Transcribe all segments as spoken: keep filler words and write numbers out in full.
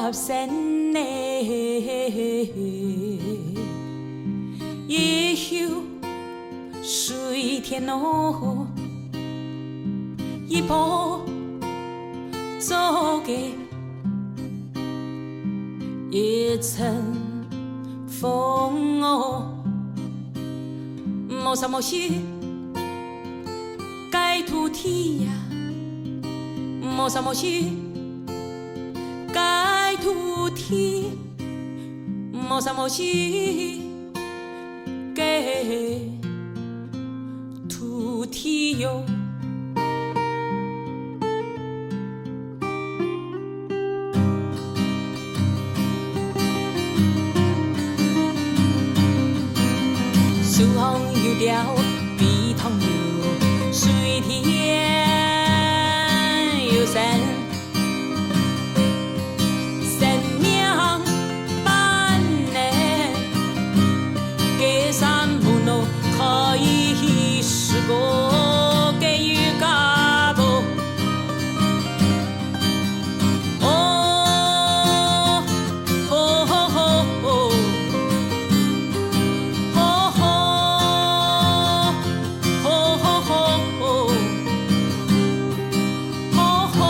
生呢，一休水田哦，一步做个一阵风哦，莫啥莫西。 个土地呀，莫啥莫西，个土地，莫啥莫西，个土地哟。 树上有鳥，飛塘有水，田有山，生命般呢，个山门哦，可以是个个有个无。 哦，吼吼吼吼，吼吼，吼吼吼吼，吼吼，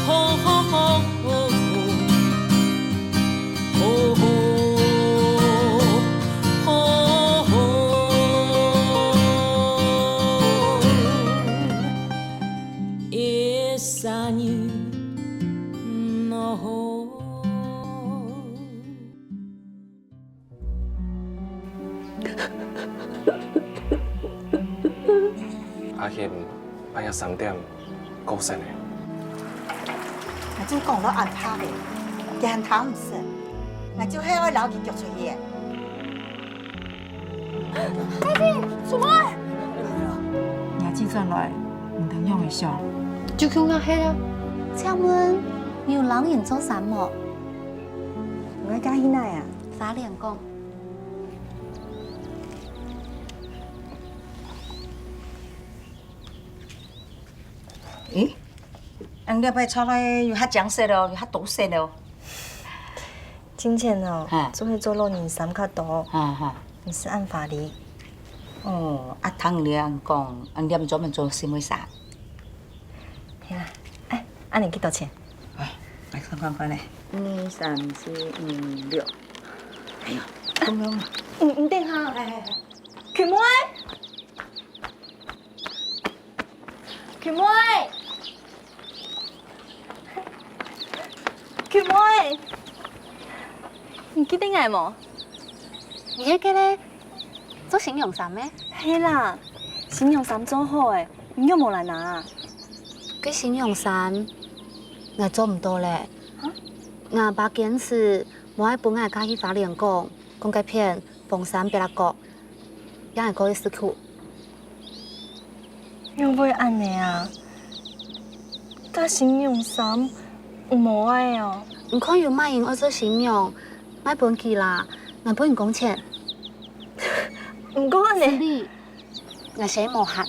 吼吼吼吼。 吼吼，吼吼，一声喏吼。阿欣，半夜三點， 高兴个。𠊎正講到恁大个，佢還聽毋識。𠊎就係愛摎佢逐出去个。大姐，出門！若姊轉來，毋知仰會想？就共𠊎歇啊。請問，你有摎人做衫無？𠊎嫁去哪啊？花蓮港。 咦，恁這擺著來有較靚色哦，有較多色哦。進前哦，哈。就係著老人衫較多，哈哈。毋使恁華麗。哦，啊，聽你恁講，恁這專門做細妹衫。係啦，哎，恁呢幾多錢？哎，來看看看咧。一、二、三、四、五、六。哎呀，咁樣啊。嗯，你等下。哎哎哎。 群妹，群妹，群妹，你記得𠊎無？你係該个做新娘衫个？係啦，新娘衫做好咧，你仰無來拿啊？該新娘衫，𠊎做毋到咧。哈？𠊎爸堅持無愛分𠊎嫁去花蓮港，講該片荒山爿仔角， 也係可以食苦。仰會恁呢啊？該新娘衫有無愛哦？你看有麼人愛做新娘，賣分佢啦，𠊎分你工錢。毋過恁呢，Sally，𠊎先無閒。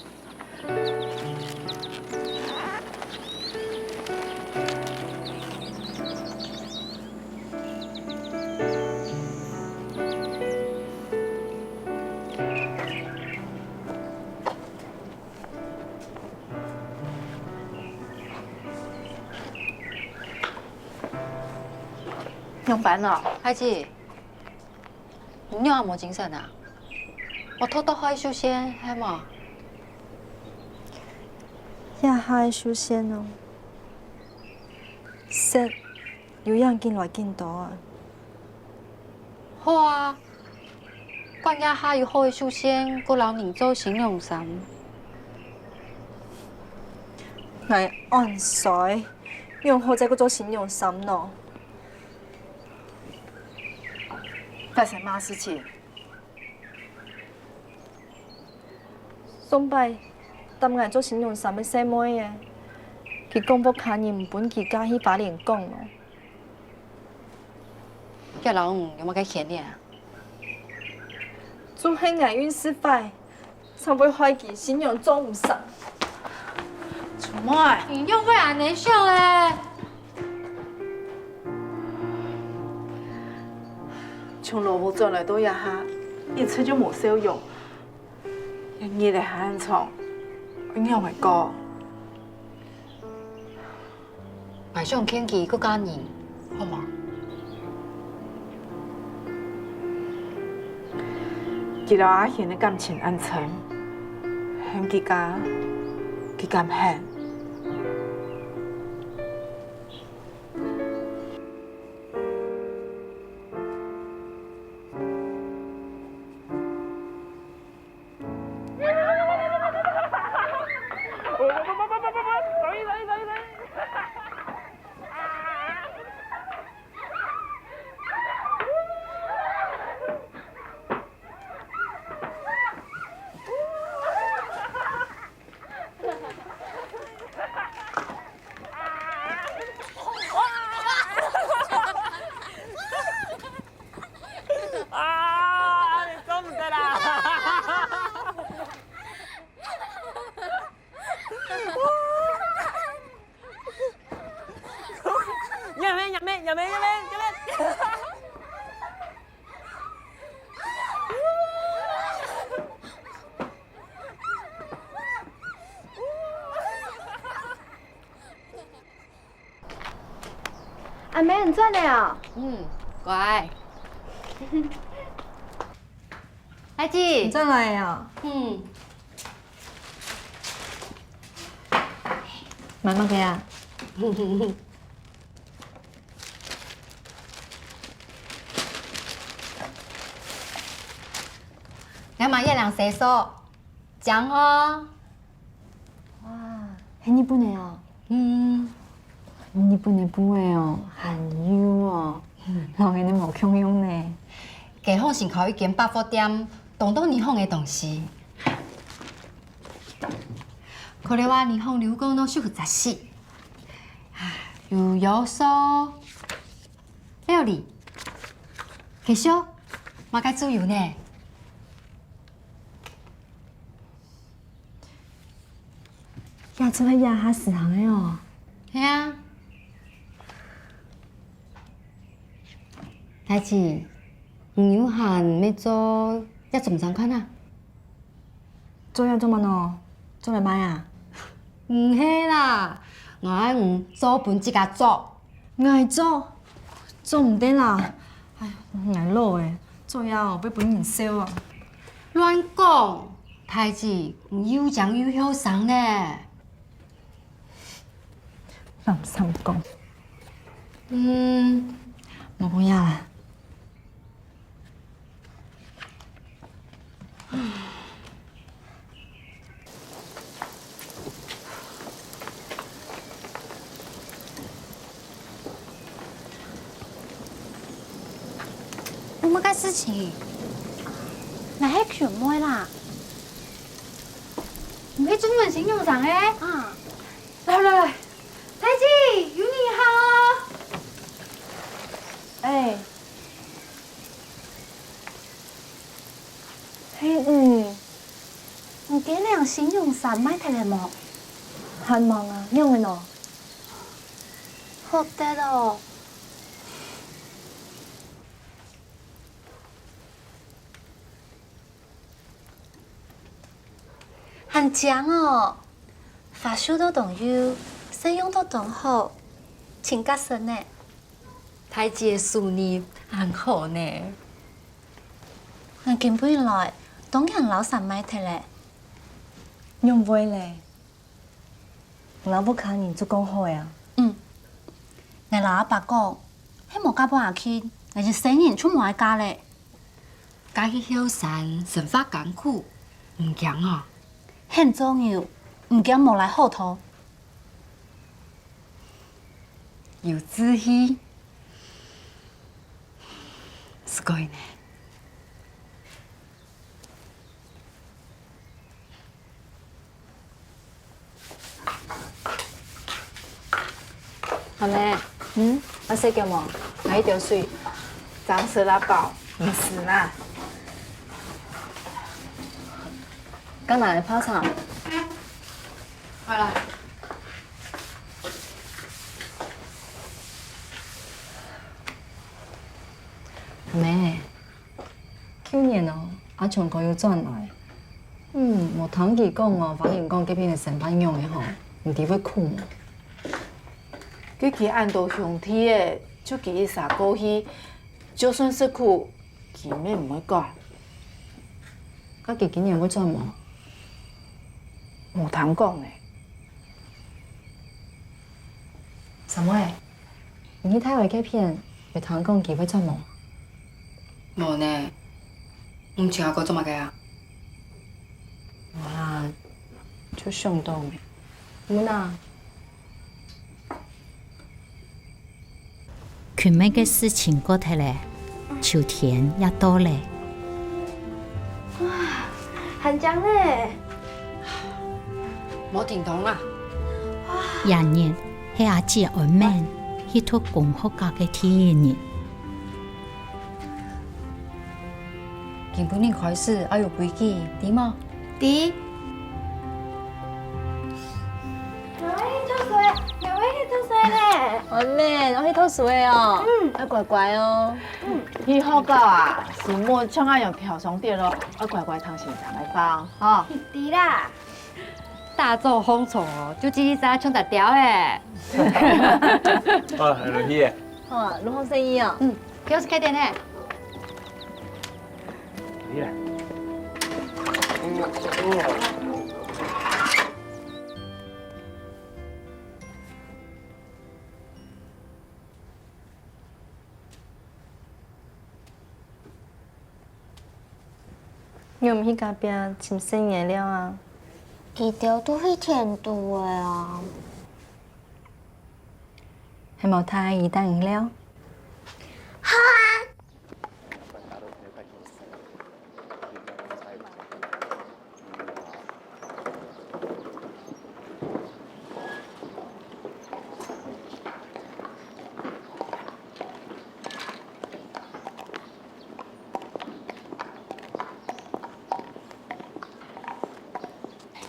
仰般哦，海姊？ 你仰無精神啊？無透到血液素線係無？這血液素線哦，色有影緊來緊多啊。好啊，管這下有血液素線，過摎人做新娘衫。𠊎恁衰，仰好再過做新娘衫呢？ 發生麼事情？上擺搭𠊎做新娘衫个細妹仔，佢講屋下人毋分佢嫁去花蓮港哦。這摎你有麼个牽連啊？就係𠊎運勢壞， 正會害佢新娘做毋成。春妹，你仰會恁呢想咧？從羅屋轉來到這下，一直就無笑容。一日仔還恁長，愛仰仔過？𠊎想勸佢過嫁人，好無？佢摎阿賢个感情恁深，喊佢嫁，佢敢肯？ 啊，做毋得啦！呀咩呀咩呀咩呀咩呀咩！ 阿妹，你轉來哦。嗯，乖。阿姊。你轉來哦。嗯。買麼个啊？ 這買月亮洗手，靚哦。哇，係日本个哦。嗯。日本个布个哦，還幼哦，摎𠊎等無共樣呢。該好先開一間百貨店，當多日本个東西。看了啊，日本流行个食物雜誌，啊，有妖素、 料理、化妝，麼个都有呢。這就係這下時行个哦。係啊。大姊，你有閒愛做這種相款啊？ 做呀做麼个？做來賣啊？毋係啦，𠊎愛你做分自家著。𠊎著？做毋得啦！哎，𠊎老了，做呀哦，會分人笑啊！亂講！大姊，你又靚又後生呢！亂三講。嗯，無講呀啦。 有麼个事情？𠊎係群妹啦。你去注文新娘衫个？啊。來來來，大姊，有你好。哎， 係你，你該領新娘衫賣忒了無？還吂啊，仰仔呢？好得哦！ 還靚哦！花繡到當幼，色用到當好，盡合身呢。大姊个手藝還好呢。𠊎今晡日來，當驚摎衫賣忒了。仰會咧？ 𠊎摎屋下人就講好了啊。嗯，𠊎摎阿爸講，係無嫁分阿慶，𠊎一世人就無愛嫁了。嫁去後山生活艱苦，毋驚哦？肯做牛，毋驚無倈好討。有志氣，すごいね。 阿妹，嗯，愛食藥無？來一兜水。張氏辣包，毋使啦。該拿來泡茶。好啦。阿妹，舊年哦，阿松哥又轉來。嗯，無聽佢講哦，花蓮港該片个生活仰仔吼，毋知會苦無？該佢恁多兄弟仔，就佢一儕過去，就算食苦，佢乜毋會管。該佢今年會轉無？無聽講呢。 Samuel，你去大灣該片，有聽講佢會轉無？無呢，你毋請阿哥做麼个啊？無啦，就想到咩。你呢？群妹个事情過忒咧，秋天也到咧。哇，還靚呢！無停動啊！這日 係阿姊安愐去讀公學校个第一日。今晡日開始愛有規矩，知無？知。𠊎愛去讀書，𠊎愛去讀書咧。安愐，愛去讀書咧哦。嗯。愛乖乖哦。嗯。去學校啊，書目像恁樣飄上天囉，愛乖乖聽先生个話，吼。知啦。 打早䟘床哦，就嘰嘰喳喳像隻鳥仔。啊，落去咧。好啊，落好生意哦。嗯，開始開店咧。落去咧。 你毋去該片尋細人尞啊？佢兜都去田肚了啊。係無帶阿姨帶你尞？好啊！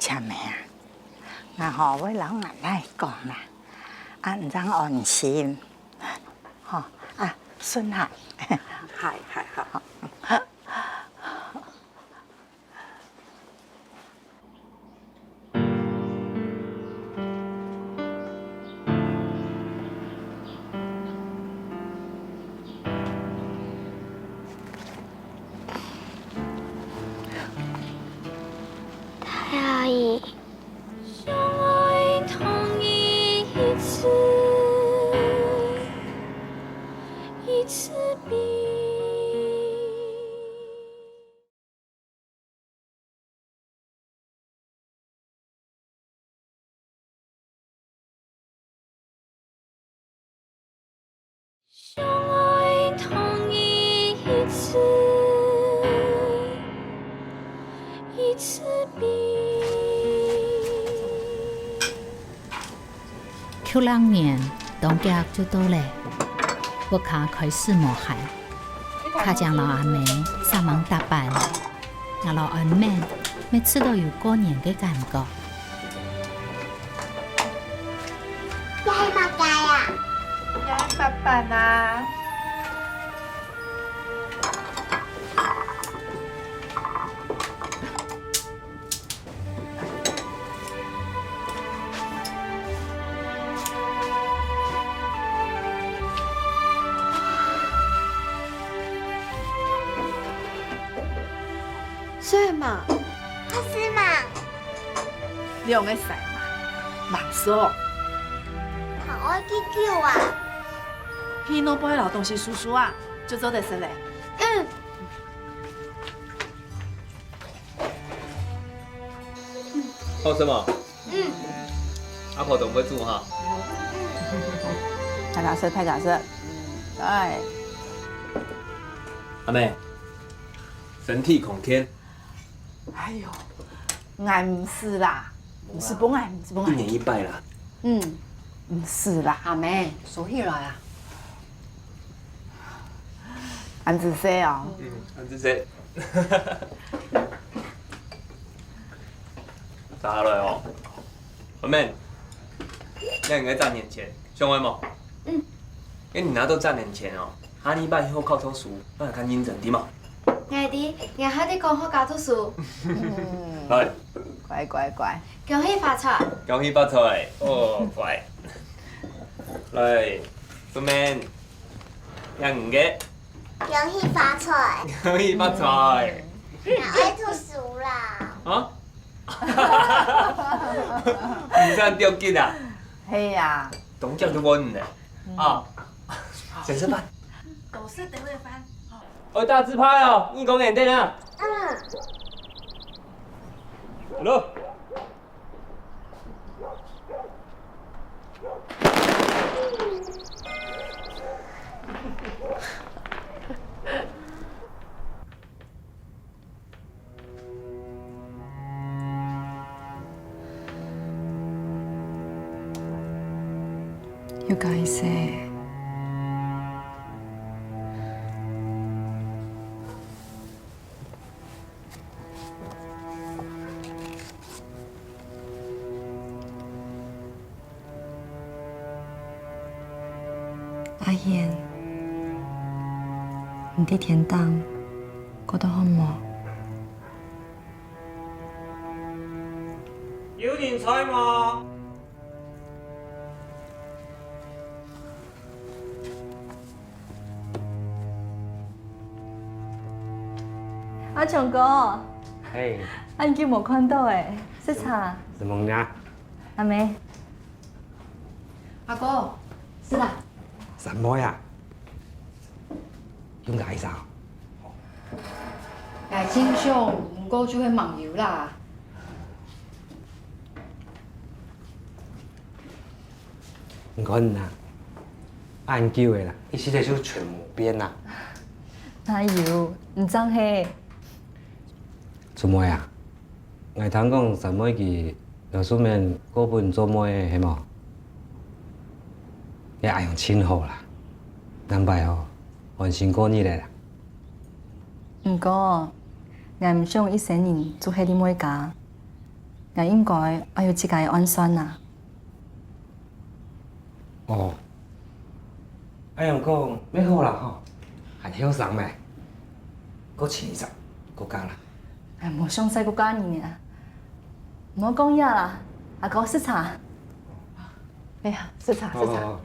青妹啊，𠊎吼會摎𠊎倈講啦，啊，你正安心。吼，啊，順行。係，係，好。 大阿姨。想愛同你一次，一次比。 想愛同你一次，一次比。舊曆年當遽就到咧，屋下開始無閒，家長摎阿姆煞猛打扮。 𠊎摎安愐乜試著有過年个感覺。這係麼个啊？這係粄粄啊！ 細妹，係細妹。兩個細妹，吂熟。還愛幾久啊？去外背摎東西收收啊，就做得食咧。嗯。 好食無？嗯。阿婆當會煮哈。大家食，大家食。哎。阿姆，身體康健。哎喲，𠊎毋使啦，毋使分𠊎，毋使分𠊎。一年一擺啦。嗯。毋使啦。阿姆，收起來啊。恁仔細哦。嗯，恁仔細。 續下來哦，阿姆，該你个十年前，想愛無？嗯。該你拿到十年前哦，下禮拜去學校讀書，愛較認真，知無？ 𠊎知，𠊎還得講好加讀書。來，乖乖乖。恭喜發財！恭喜發財！哦，乖。來，順便，讓你个。恭喜發財！恭喜發財！𠊎愛讀書啦。啊？你這樣著急啊？係啊。中獎就穩了啊。先食飯。都係等會飯。 愛打紙牌哦，你講認真啊。嗯。Hello。You guys say. 阿賢，你在天頂過得好無？有人在無？ 阿強哥，嘿，恁久無看到欸，食茶。承蒙你啊。阿妹。阿哥，食啦。三妹啊，用个愛啥？𠊎盡想，毋過就係吂有啦。 你看啊，恁久个啦，一時仔就全無變啦。哪有，毋正係。做妹啊，𠊎聽講三妹佢老叔面過分做妹係無？該恁樣盡好啦，兩擺吼，安心過日仔啦。毋過，𠊎毋想一生人就歇在妹家，𠊎應該愛有自家个安全啊。 哦，恁樣講乜好啦吼，還後生咩，過尋一隻，過嫁啦。哎，莫想再過嫁人啊！莫講這啦，阿哥食茶。哎呀，食茶食茶。哦，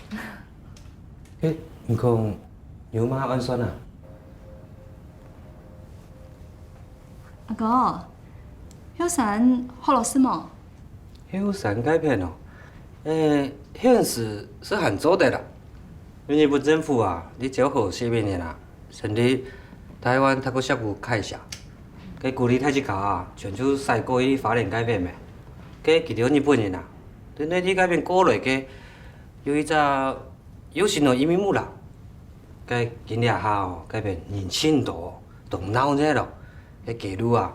哎，你講有麼安全啊？阿哥，後生好老實無？ 後生該片哦，欸，現時係還做得啦。因為日本政府啊，在昭和十一年啊，成立臺灣Takoshako會社，該鼓勵大自家啊，全就徙過去花蓮該片咩。該佢兜日本人啊，對內地該片過來个，有一隻有錢个移民屋啦。該今這下哦，該片人盡多，當鬧熱咯，該街路啊，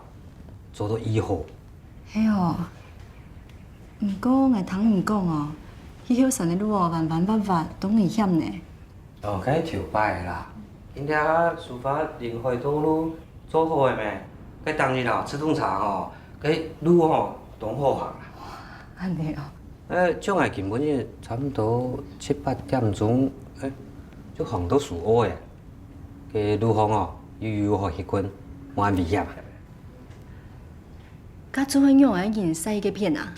做到異好。 係哦，毋過𠊎聽人講哦，去後山个路哦，彎彎斡斡，當危險呢。哦，該頭擺啦，今這下蘇花臨海道路做好个咩？該當日啊，自動車吼，該路吼，當好行啦。恁呢哦。呃，像𠊎今晡日差毋多七八點鐘，欸，就行到蘇澳个，該路項哦，又有好歇睏，無恁危險啊。 該做伙仰仔人徙該片啊？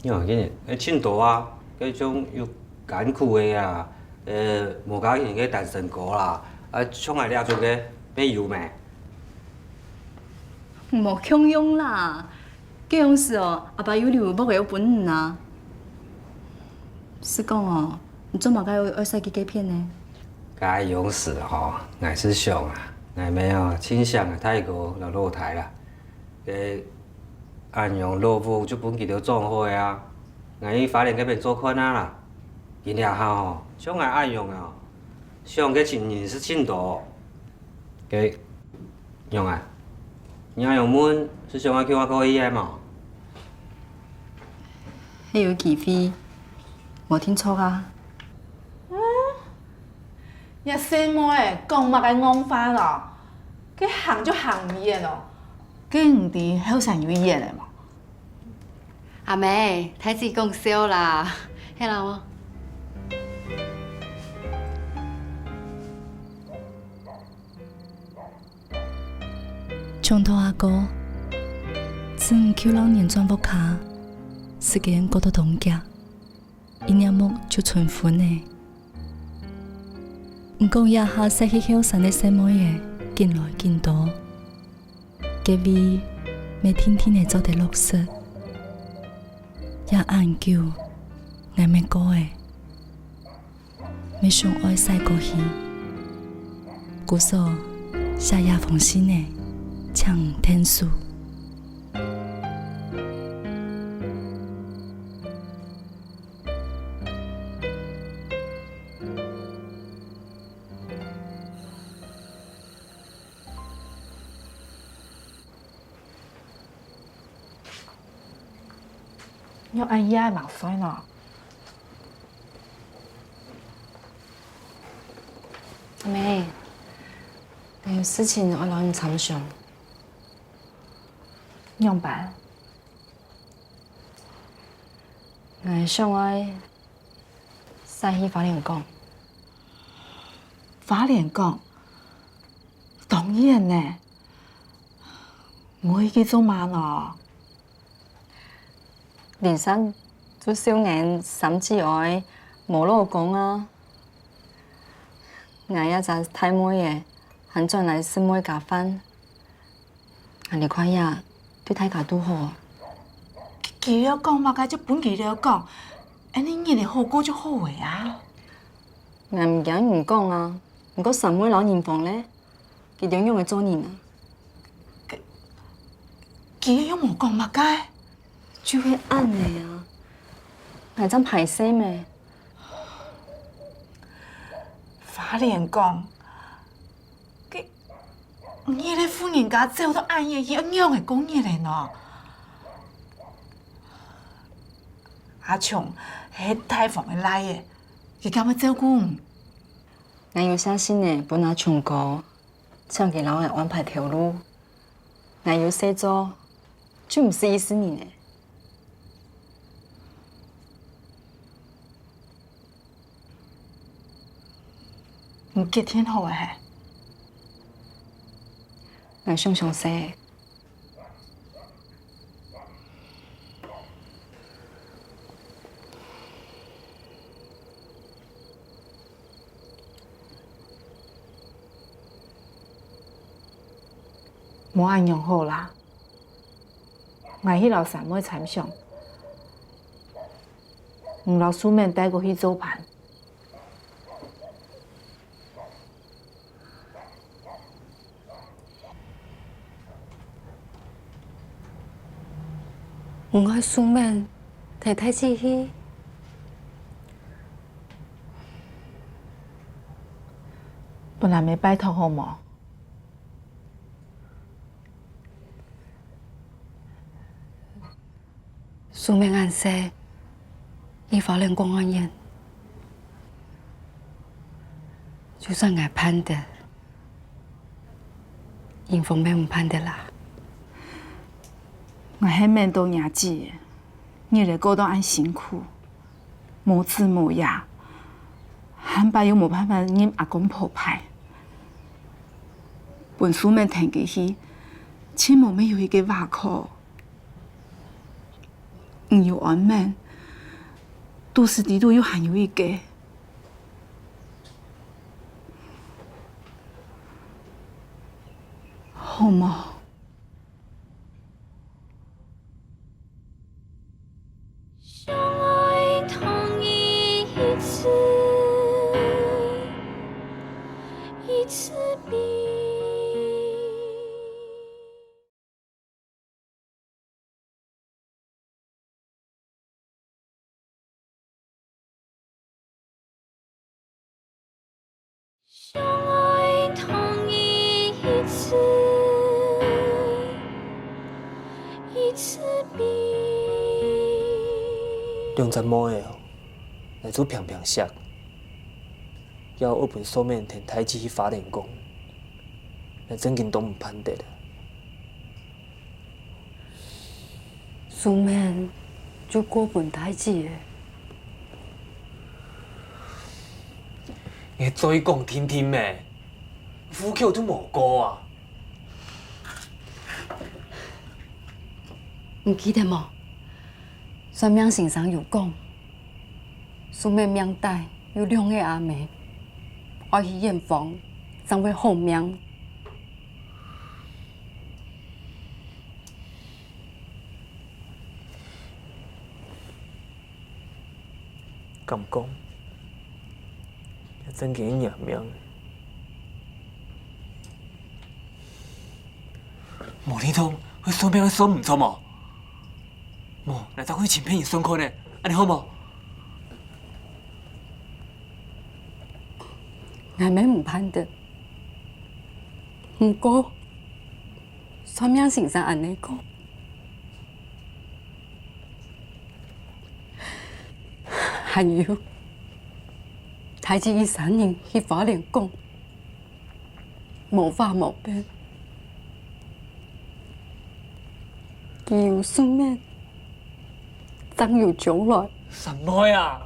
仰仔人，欸，盡多啊，該種有艱苦个啊，呃，無家庭个單身哥啦，啊，像𠊎這種个，乜有咩？無共樣啦，該樣時哦，阿爸有留屋仔分你啊。係講哦，你做麼个愛，愛徙去該片呢？該樣時吼，𠊎係想啊，𠊎乜哦，盡惜𠊎大哥摎老弟啦。 該恁樣老屋就分佢兜掌好个啊，𠊎去花蓮該片做看啊啦。今這下吼，像𠊎恁樣啊，想个人係盡多。該，仰仔，你恁樣問，係想愛共𠊎過去係無？係有機會，無定著啊。 這細妹仔講麼个戇話咯？該行就行毋遠哦，該毋知後山有醫院个無？阿姆，大姊講笑啦，係啦無？想到阿哥，自舊年轉屋下，時間過到當遽，一𥍉目就春分了。毋過這下識去後生个細妹仔緊來緊多，該位乜定定仔做得落實，也恁久，𠊎乜過了。 乜想愛徙過去，故所寫這封信仔，請𢯭手。 仰恁夜還吂睡呢？阿姆，𠊎有事情愛摎你參詳。仰般？𠊎想愛徙去花蓮港。花蓮港？當遠呢！ 毋會去做麼个呢？林生就愁𠊎三姊哀無老公啊！𠊎這隻大妹仔還轉來食妹家飯，恁仔看啊，對大家都好啊！佢兜講麼个就分佢兜講，恁仔日仔好過就好了啊！𠊎毋驚你講啊，毋過三妹摎仁芳咧？ 佢兜仰仔做人啊？佢，佢又無講麼个。就係恁仔啊，𠊎正歹勢咩？花蓮講，佢，你个婦人家走到恁仔去，愛仰仔過日仔呢？阿松係大房个倈仔，佢敢會照顧你？ 𠊎有寫信仔分阿松哥，請佢摎𠊎安排頭路。𠊎有事做，就毋使意思你呢。你決定好了係？𠊎想想勢。 無恁樣好啦，𠊎去摎三妹參詳，你摎淑敏帶過去做伴。 你愛淑敏跈大姊去？分阿姆拜託好無？ 淑敏恁細，去花蓮國外念，就算𠊎辦得，仁芳乜毋辦得啦。𠊎係愐到若姊，日仔過到恁辛苦，無子無爺，下擺又無辦法認阿公婆牌，分淑敏跈佢去，盡無乜有一個倚靠。 你有安愐，肚屎底肚又還有一個，好無？想愛同你一直，一直比。 想愛同你一直，一直比。兩隻妹仔哦，𠊎就平平惜，也愛分淑敏跈大姊去花蓮講，𠊎正經都毋盼得了。 淑敏就過分大姊了。你嘴講定定咩？戶口就無過啊！你記得無？算命先生有講，素妹命底有兩個阿姆，愛去遠方，正會好命。 敢講，這真个人命？無定著，會算命會算毋著無？無，𠊎兜去尋別人算看呢，恁呢好無？𠊎乜毋盼得。毋過，算命先生恁呢講， 還有，大姊佢生日去花蓮講，無話無變，佢有順便，正有將來。三妹啊！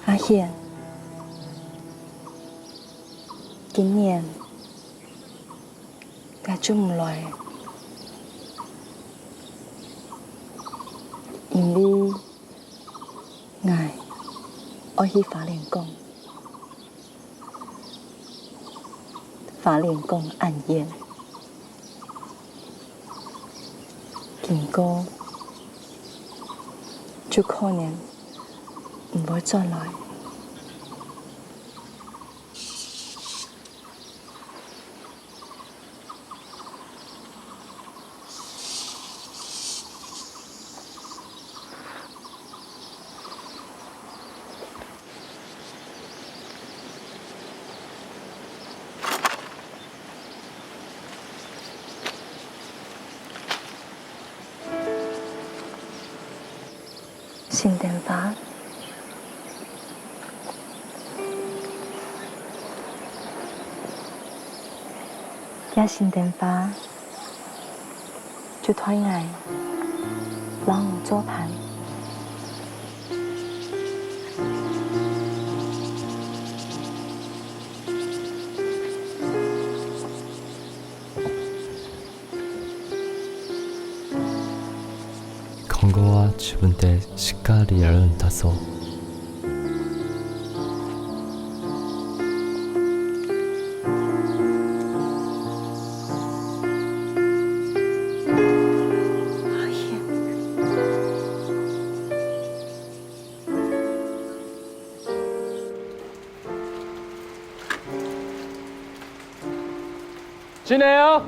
阿賢，今年𠊎就毋來，因為𠊎愛去花蓮講。 花蓮講恁遠，經過就可能毋會轉來。 新燈花，這新燈花就代𠊎摎你做伴。 今後は自分でしっかりやるんだぞ。 進來哦！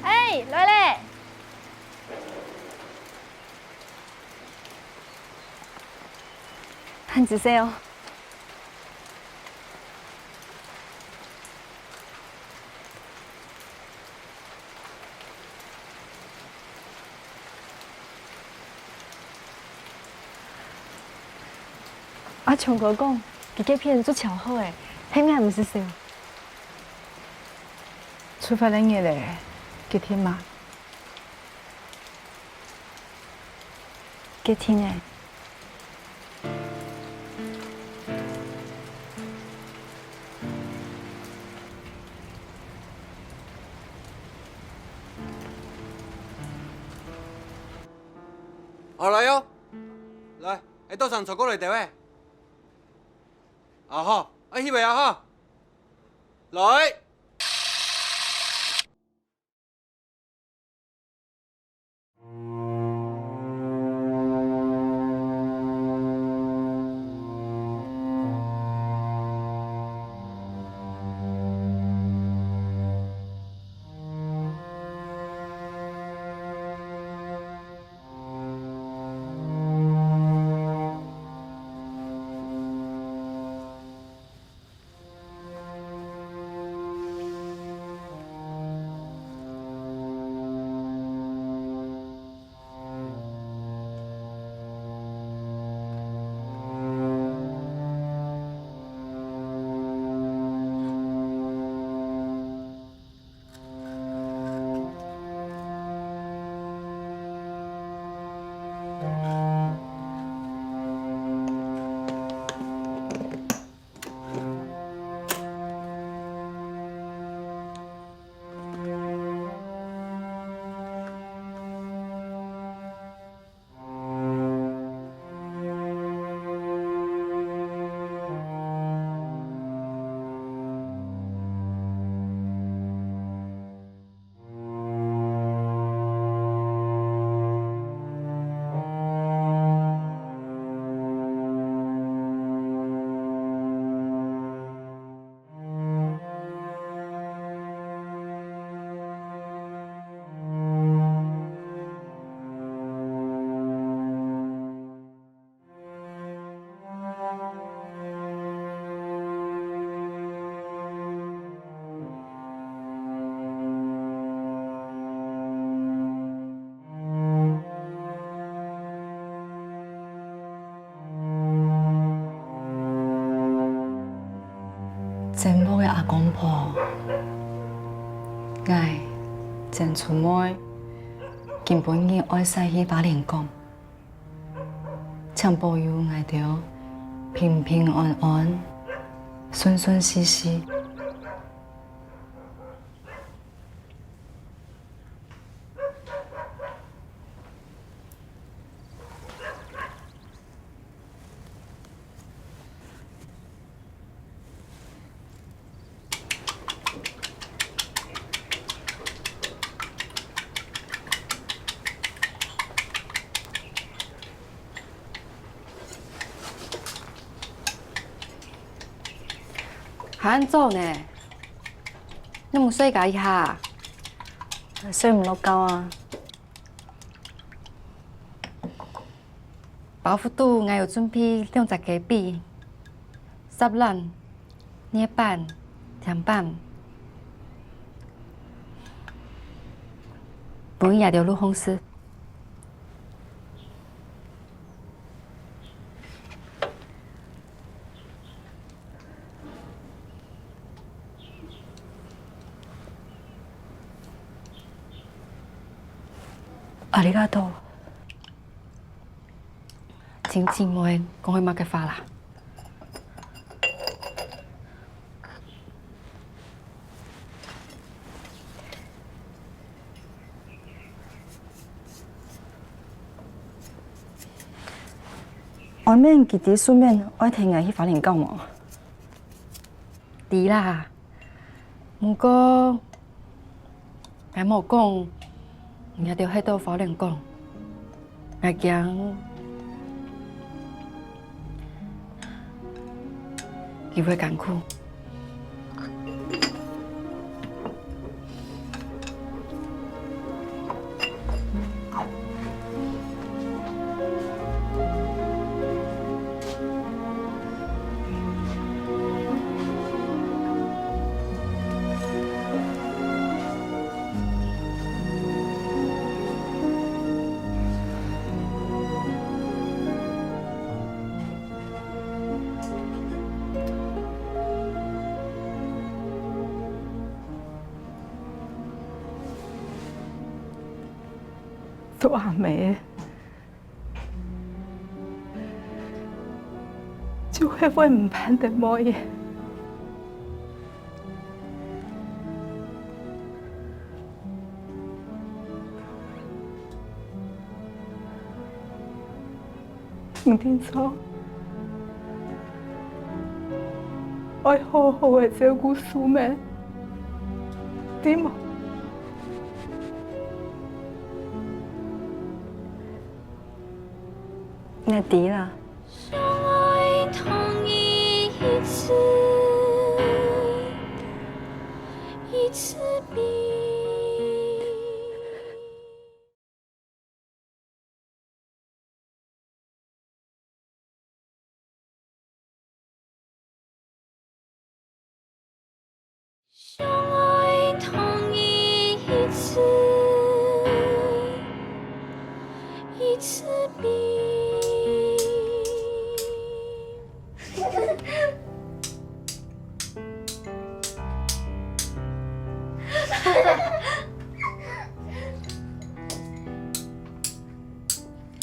哎，來咧！恁仔細哦！ 阿強哥講，佢該片做超好欸，係𠊎毋識笑。出發个日仔，決定嗎？決定欸。 好，來喲！來，愛到場坐過來兜仔。啊好，愛去未啊哈？來。 曾屋个阿公婆，𠊎曾春妹今晡日愛駛去花蓮港，請保佑𠊎兜平平安安、順順序序。 還早呢，你毋睡加一下？睡毋落覺啊。 包袱肚𠊎有準備兩隻雞髀、煠卵、艾粄、甜粄，分你兜入飯食。ありがとう。 親姊妹講係麼个話啦？外面佢知順便愛𢯭𠊎去花蓮港無？知啦， 毋過，𠊎無講，你兜歇到花蓮港，𠊎驚佢會艱苦。 做阿姆个，就係會毋盼得妹仔。 毋定著，愛好好个照顧素妹，知無？𠊎知啦。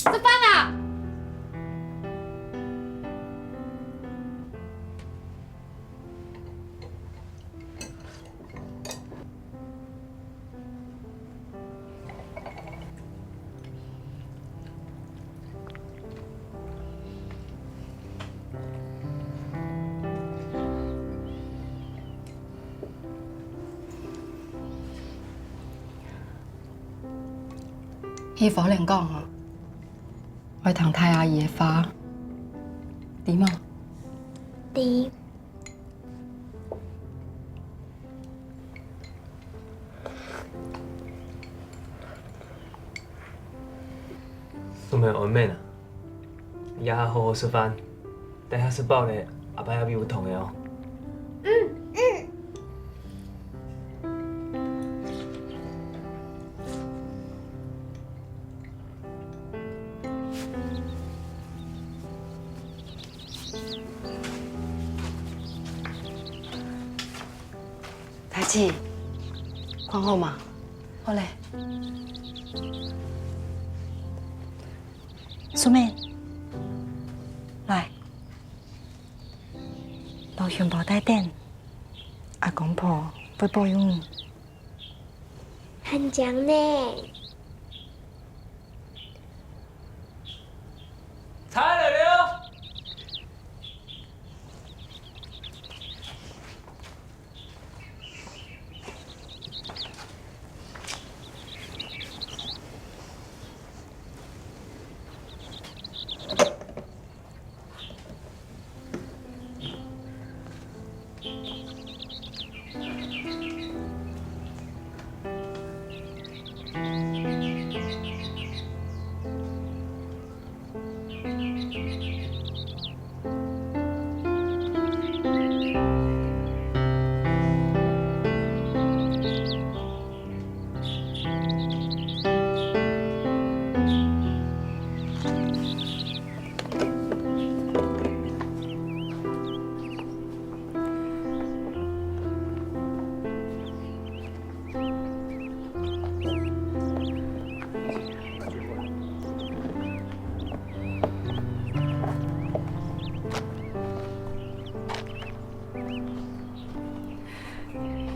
食飯啊！ 去花蓮講哦，愛聽大阿姨个話，知無？知。 素妹，毋免啊，這下好好食飯，等下食飽咧，阿爸愛買有糖个哦。嗯，嗯。 大姊，看好無？好咧。素妹，來，摎紅包帶等，阿公婆會保佑你。 還靚呢。菜來了！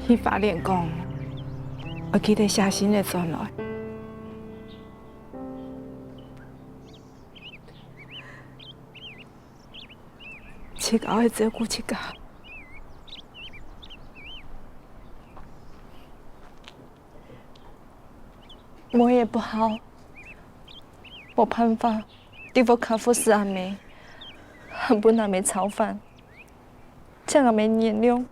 去花蓮講，愛記得寫信仔轉來。 自家愛照顧自家。無也不好，無辦法，在屋下服侍阿姆，還分阿姆操煩，請阿姆原諒。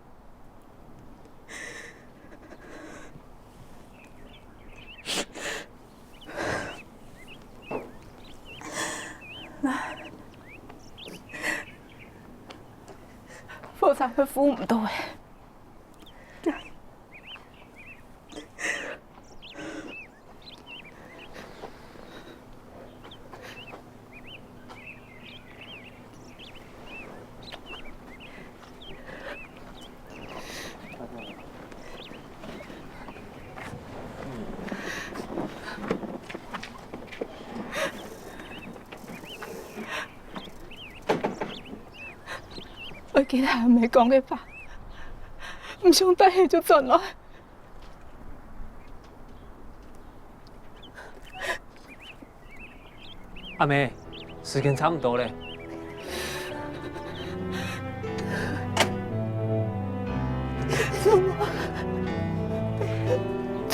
否則會赴毋著欸。 愛記得阿姆講个話，毋想等下就轉來。 阿姆，時間差毋多咧。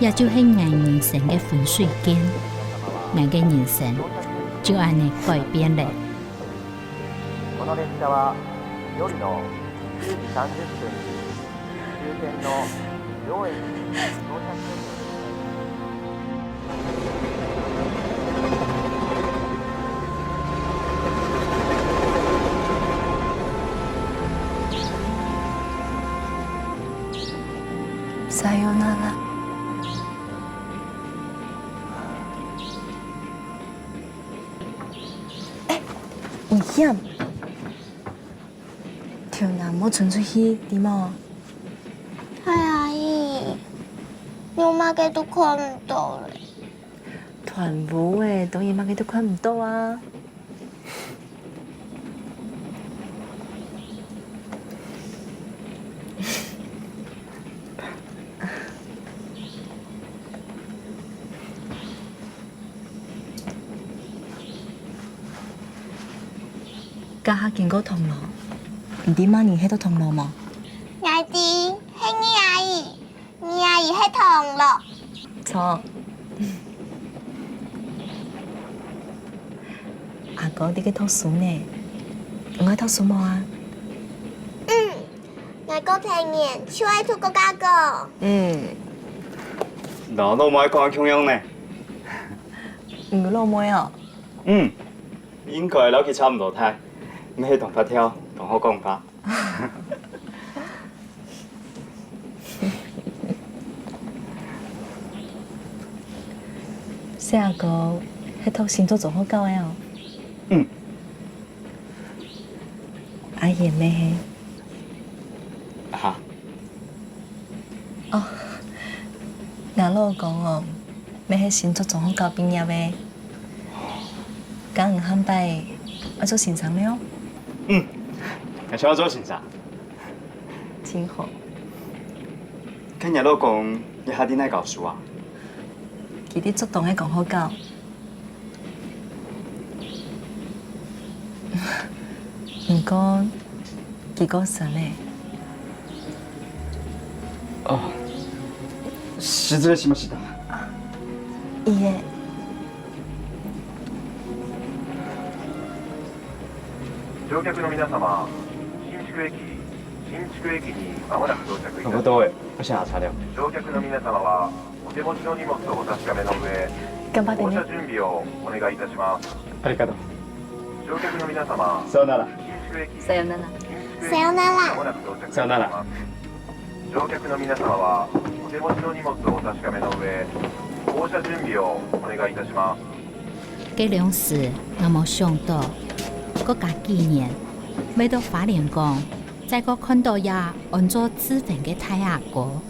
也就係𠊎人生个分水嶺。𠊎个人生就恁呢改變了。この列車は夜の十時三十分に終点の上越に到着する。さよなら。 欸，危險！頭那莫伸出去，知無？係，阿姨，你麼个都看毋到咧。斷烏个，當然麼个都看毋到啊。 這下經過銅鑼，你知麼人歇到銅鑼無？𠊎知，係你阿姨，你阿姨歇銅鑼。著。阿哥在該讀書呢，你愛讀書無啊？嗯， 𠊎過頭年就愛出國家个。嗯，摎老妹講个共樣呢。你有老妹哦？嗯，應該摎佢差毋多大，毋係當發跳，當好講話。細阿哥，歇讀新竹中學校个哦。嗯。 阿賢乜係？哈？哦，𠊎老公哦，乜係新竹中學校畢業个。該你下擺愛做先生了哦？嗯，𠊎想愛做先生。真好。該你老公這下在哪教書啊？佢在竹東个光復高。你講，佢過身咧？あ、失礼しました。いいえ。乗客の皆様、新宿駅、新宿駅に間もなく到着いたします。不对，我想要車了。乗客の皆様は、お手持ちの荷物をお確かめの上、頑張ってね。降車準備をお願いいたします。ありがとう。乗客の皆様、さよなら。新宿駅、さよなら。新宿さよなら間もなく到着いたします。さよなら。乗客の皆様は、お手持ちの荷物をお確かめの上、降車準備をお願いいたします。 該量時，𠊎無想到，過加幾年，會到花蓮港，再過看到這安做志宏个大阿哥。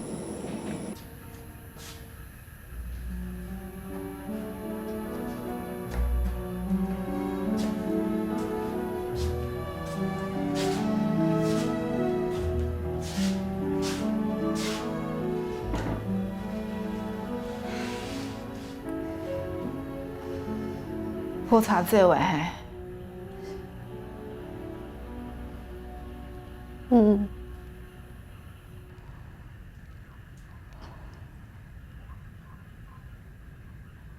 火車走了嘿。嗯。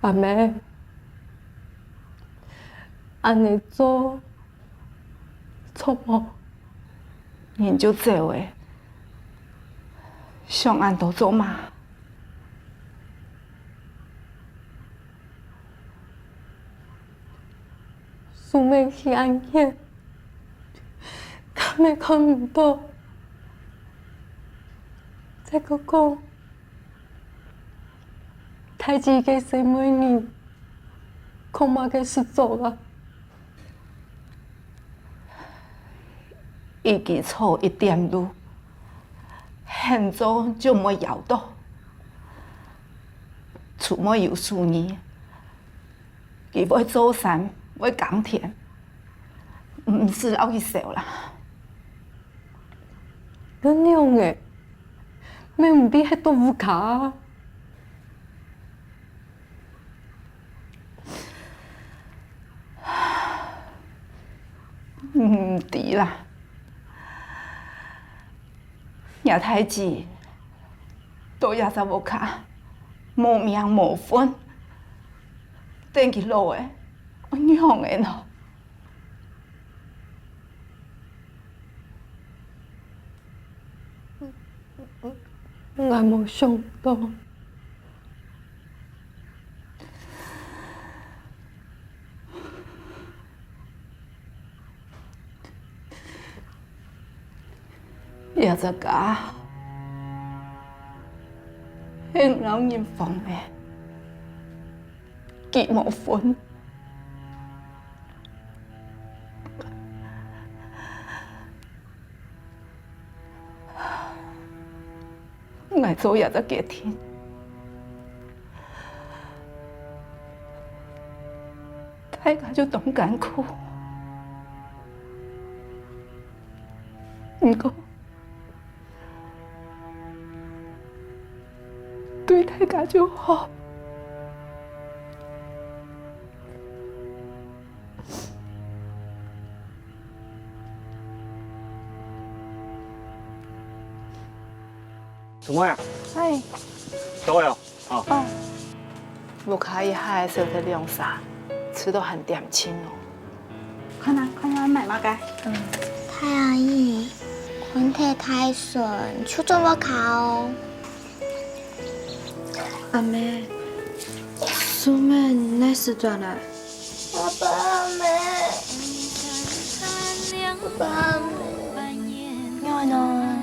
阿姆，恁呢做，著無？人就走了，想恁多做麼？ 素妹去恁遠，敢會看毋到？再過講，大姊个細妹人，看麼个時節啊？已經錯一點路，現做就毋會枵到。 厝妹有手藝，佢會做衫，會耕田，毋使摎佢愁啦。恁樣誒，乜毋知歇到屋下啊？毋知啦。 若大姊到這隻屋下，無名無份，等佢老了，愛仰般呢？𠊎無想到。 這隻家係𠊎摎人分个，佢無份。 𠊎做這隻決定，大家就當艱苦。毋過，對大家就好。 什麼呀？哎，等我呀。啊。哦，屋下一下仔少忒兩儕，食到還恬靜哦。看啊，看啊，買麼个？大阿姨，看忒大順，就做毋好哦。阿姆，素妹哪時轉來？阿爸阿姆，阿爸阿姆，你好呢？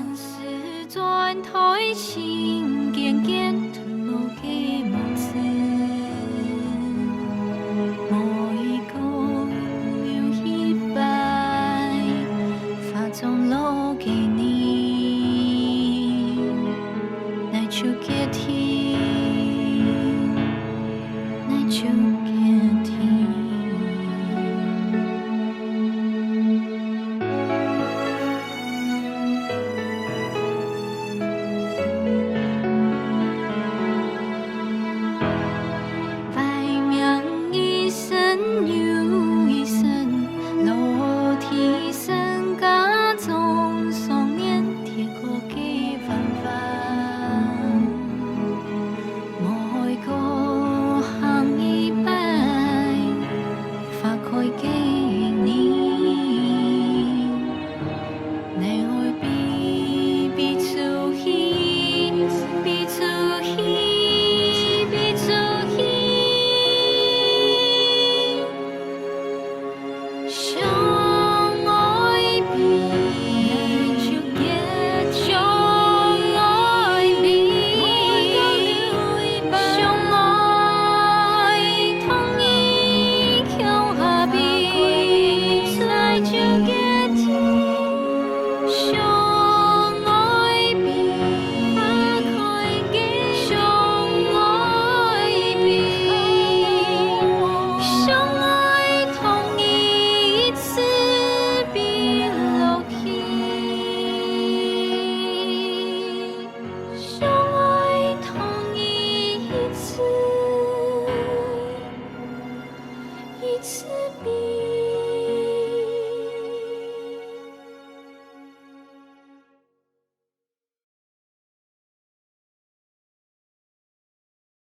一次比